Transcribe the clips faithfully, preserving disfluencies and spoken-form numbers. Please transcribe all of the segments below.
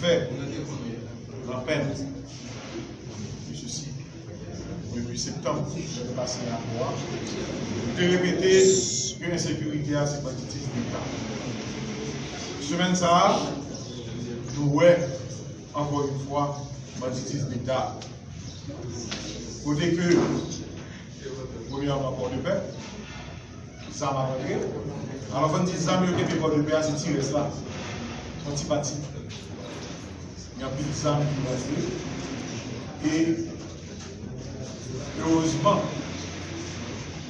fè nan Pèn, mesye Si, depi septanm, lè nou pase rapò a, nou te repete ke ensekirite a se banditis deta. Semèn sa a, nou wè, ankò yon fwa, banditis deta. Kote ke, premyèman, Pòdepè, zam ap antre. Alò, fò n di zam yo kenbe Pòdepè a, se ti rès la. Yon ti pati. Gen anpil zam ki rantre. E, erezman,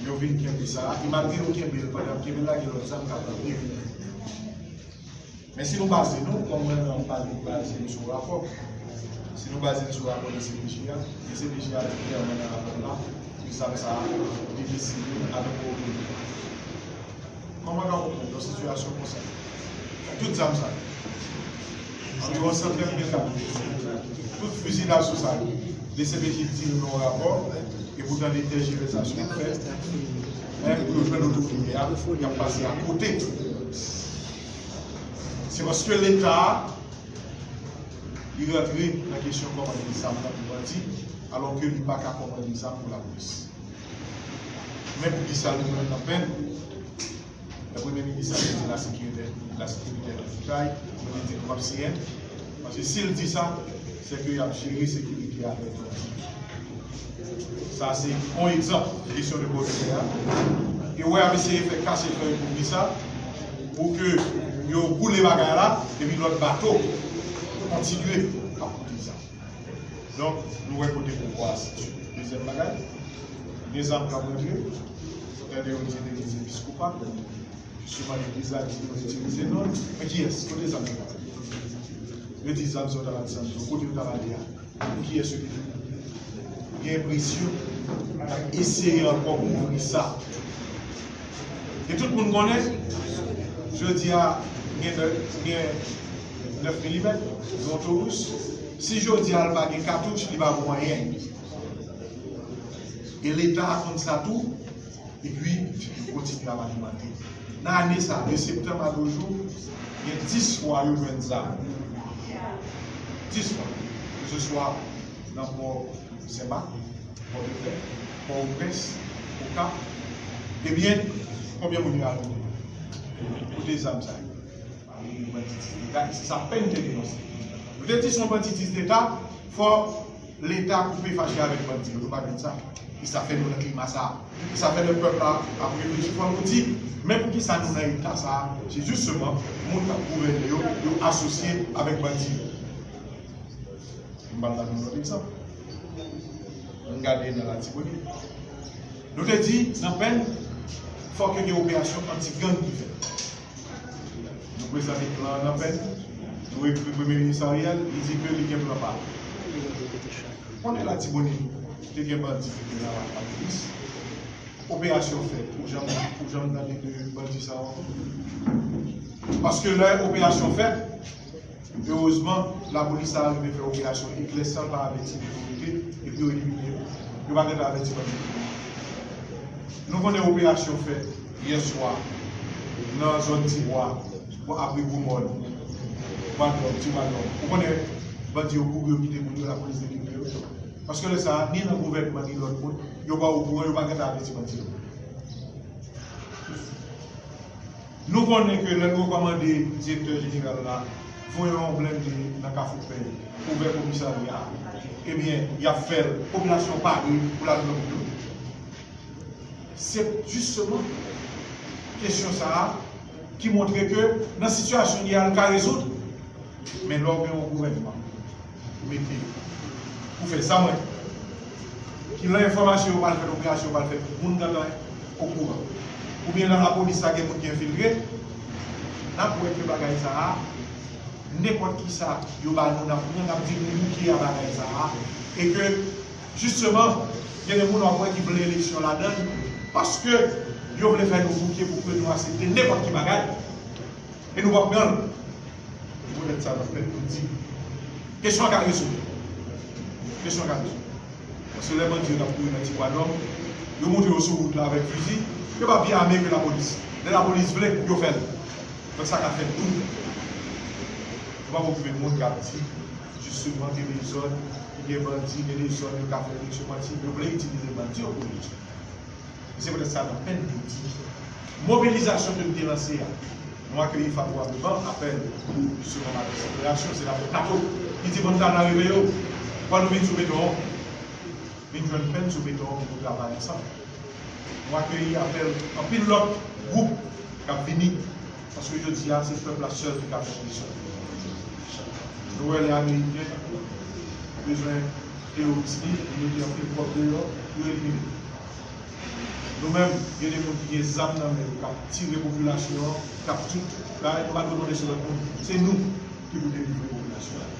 yo vin kenbe sa a. E malgre yo kenbe l, pandan y ap kenbe l la, gen lòt zam k ap rantre. Men si nou baze nou, kòm mwen menm m pale, baze m sou rapò. Si nou baze n sou rapò D C P J a, D C P J a di klèman nan rapò l la, ke zam sa a, li te siyen avèk O P E. Kòman w ka konprann yon sitiyasyon konsa? Tout zam sa yo, anviwon san trant mil katouch, tout fizi daso sa yo, D C P J di nou nan yon rapò, epoutan de tèjivèsasyon ap fèt, men pou yo jwenn otorite a, y ap pase akote. Se paske Leta a, li rantre nan kesyon kòmande zam nan pou bandi, alò ke li pa ka kòmande zam pou lapolis. Men poukisa nou menm nan Pèn, lè Premye Minis la te di lasekirite, lasekirite nan tout kay, nou te di nou p ap siyen, paske si l di sa, se ke y ap jere sekirite a avèk bandi. Sa se yon egzanp, kesyon de Pòdepè a. E w wè y ap eseye fè kache fèy pou ki sa, pou ke yo boule bagay la, epi lòt bato kontinye ap pote zam. Donk, nou wè kote pouvwa a sitiye. Dezyèm bagay, gen zam k ap rantre, tande yo di legliz episkopal, jisteman legliz la di yo itilize non l, men kiyès? Kote zam yo? Yo di zam sa yo t ap al sann yo, kote yo t ap ale a? Pou kiyès yo te vini? Gen enpresyon y ap eseye ankò kouvri sa. E tout moun konnen, jodi a, gen nè-, gen nèf milimèt, gen yon Taurus. Si jodi a l pa gen katouch, li pa vo anyen. E Leta a konn sa tou, epi yo kontinye ap alimante. Nan ane sa, de septanm a nos jours, gen dis fwa yo jwenn zam. Dis fwa. Ke se swa nan pò Senmak, Pòdepè, Pòtoprens, Okap. Ebyen, konbyen moun yo aretere? Kote zam sa yo? Pale de banditis deta, e se sa Pèn te denonse. Nou te di se yon banditis deta, fò Leta koupe fache avèk bandi yo, nou pa jwenn sa. E sa fè nou nan klima sa a. E sa fè lè pèp la ap reflechi, fò nou di, men poukisa nou nan eta sa a? Se jisteman moun k ap gouvène yo, yo asosye avèk bandi yo. M pral ba nou lòt egzanp. Ann gade nan Latibonit. Nou te di, nan Pèn, fòk yo gen operasyon anti-gang ki fèt. Nou prezante plan an nan Pèn, nou ekri Premye Minis Ariel, li di ke li gen plan pa l. Konnen Latibonit te gen bandi ki te nan lapolis. Operasyon fèt, ou janm, ou janm tande de bandi sa yo ankò? Paske lè operasyon fèt, erezman, lapolis la rive fè operasyon eklè san l pa avèti otorite, epi yo elimine yo. Yo pa gentan avèti bandi. Nou konnen operasyon fèt yè swa nan zòn Tibwa, bò apre Gwo Mòn, Bwa Dòm, Tibwa Dòm. Ou konnen bandi yo kouri, yo kite moun yo, lapolis rekipere yo. Paske lè sa a, ni nan gouvènman, ni lòt moun, yo pa okouran, yo pa gentan avèti bandi yo. Nou konnen ke lè nou rekòmande direktè jeneral la voye yon blende nan Kafou Pèy pou ouvè komisarya a, ebyen, y ap fè l, popilasyon pare pou l al pran kout. Se jisteman kesyon sa a ki montre ke nan sitiyasyon li a, l ka rezoud. Men lè w gen yon gouvènman ou mete pou fè sa mwen, ki lè enfòmasyon yo pral fèt, operasyon yo pral fèt, moun gentan okouran. Oubyen nan lapolis la gen moun ki enfiltre, n ap wè ke bagay sa a, nenpòt kisa yo ba nou, n ap pran, n ap di nou bouke a bagay sa a, e ke, jisteman, gen de moun w ap wè ki vle eleksyon ladan l, paske yo vle fè nou bouke pou ke nou aksepte nenpòt ki bagay. E nou p ap pran l. Se poutèt sa n ap fè n pou di, kesyon an ka rezoud. Kesyon an ka rezoud. Paske lè bandi yo t ap kouri nan Ti Bwa Dòm, yo montre yo sou wout la avèk fizi, yo pa pi ame ke lapolis. Lè lapolis vle, yo fè l. Donk sa ka fèt tou. Nou p ap okipe moun k ap di, jisteman, gen dezòd, gen bandi, gen dezòd, yo ka fè eleksyon, bandi, yo vle itilize bandi yo pou eleksyon. E se poutèt sa, nan pèn nou di, mobilizasyon ke nou te lanse a, nou akeyi favorableman apèl, jisteman, Madan Separasyon, Senatè Kato, ki di, "Montana, reveye w, fò nou vin sou beton an, vin jwenn pèn sou beton an pou nou travay ansanm." Nou akeyi apèl anpil lòt gwoup k ap vini, paske jodi a, se pèp la sèl ki ka fè presyon. Nou wè lè Ameriken bezwen teworis li, li mete anpil kòb deyò pou elimine. Nou menm, gen de moun ki gen zam nan men yo, k ap tire popilasyon an, k ap tout bagay, nou pa dwe konte sou lòt moun. Se nou ki pou delivre popilasyon an.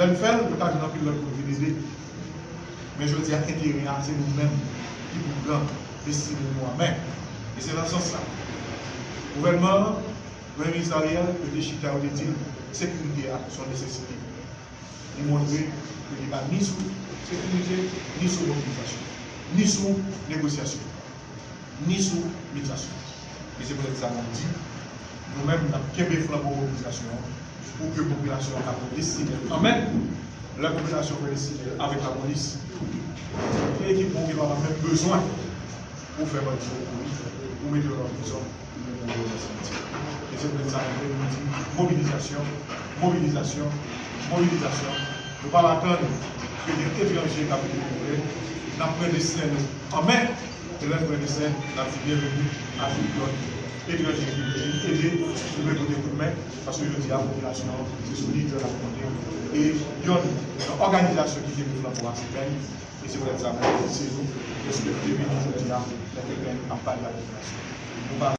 Lè n fè l, nou ka jwenn anpil lòt moun vin ede. Men jodi a, enterè a, se nou menm ki pou pran destine nou an men. E se nan sans sa, gouvènman an, Premye Minis Ariel, yo te chita, yo te di l, sekirite a, se yon nesesite. Li montre ke li pa ni sou sekirite, ni sou mobilizasyon, ni sou negosyasyon, ni sou medyasyon. E se poutèt sa n ap di, nou menm, n ap kenbe flanbo mobilizasyon an pou ke popilasyon an ka pran destine l an men. Lè popilasyon pran destine l avèk lapolis, gen ekip ou ki pa menm bezwen pou fè bandi yo kouri, pou mete yo nan prizon, pou mete yo nan santi. E se poutèt sa nou menm nou di mobilizasyon, mobilizasyon, mobilizasyon. Nou p ap atann ke gen etranje k ap vin pou vre. N ap pran destine nou an men. E lè n pran destine, n ap di byenveni a tout lòt etranje ki vle vin ede, ki vle pote kout men, paske jodi a, popilasyon an, se sou li ke l ap konte. E yonn nan òganizasyon ki kenbe flanbo a, se Pèn. E se poutèt sa, mwen felisite nou, paske nou te vini jodi a, lè ke Pèn ap pale ak popilasyon. Nou pa